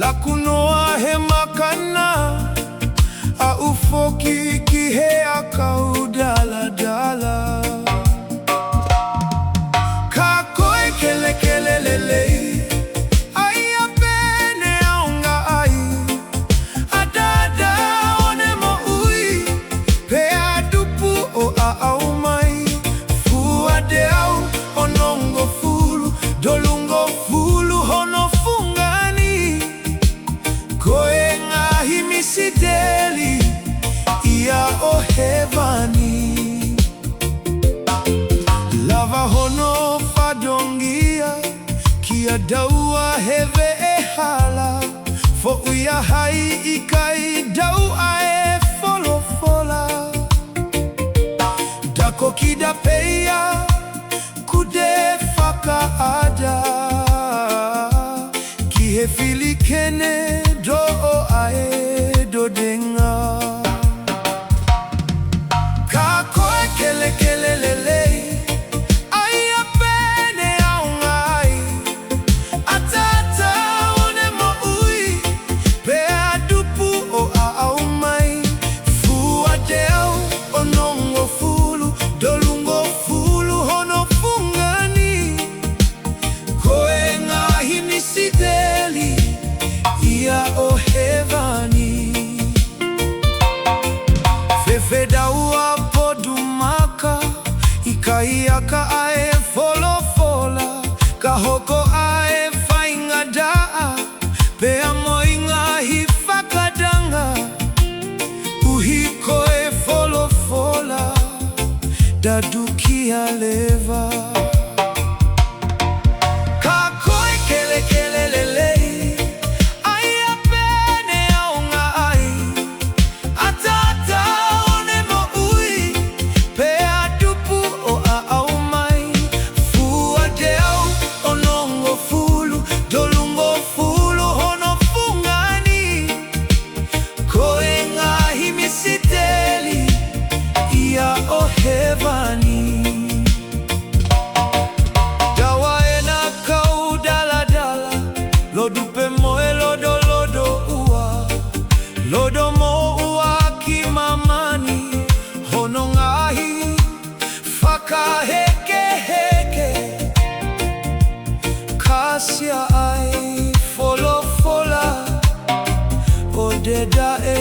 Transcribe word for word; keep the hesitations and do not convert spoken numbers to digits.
Laku noa he makana, aʻu foki ki he ʻakau daladala. Ka ko e kelekele lelei, ʻa ia pē ne aonga ai. ʻAtā ʻo ne moʻui, pea tupu ʻo aʻau mai. Fua teau onongofulu, tolungofulu hono fungani. Ko e ngaahi misiteli ia ʻo hēvani. Lava hono fatongia kia taua he veʻehala. Foʻi ia hai ʻikai tau ʻa e folofola. Tako kita pē ia, kute fakaʻata ki he filikene toʻo ʻa e totenga. Ka ko e kelekele lelei, ʻa ia pē ne aonga ai. ʻAtā ʻo ne moʻui, pea tupu ʻo aʻau mai. Fua teau onongofulu, tolungofulu hono fungani. Ko e ngaahi misiteli ia ʻo hēvani. Fēfē taua potu maka, ʻikai aka ʻa e folofola, ka hoko ʻa e faingataʻa, pea mo e ngaahi fakatanga. ʻUhi ko e folofola, tatukia leva. Ka ko e kelekele lelei, ʻa ia pē ne aonga ai. ʻAtā ʻo ne moʻui, pea tupu ʻo aʻau mai. Fua teau onongofulu, tolungofulu hono fungani. Ko e ngaahi misiteli ia ʻo hēvani. Taua ʻena kau daladala, lotu pē mo e lotolotoua. Loto mo ua ki māmani, hono ngaahi fakahekeheke. Kasia ai folofola ʻo te taʻe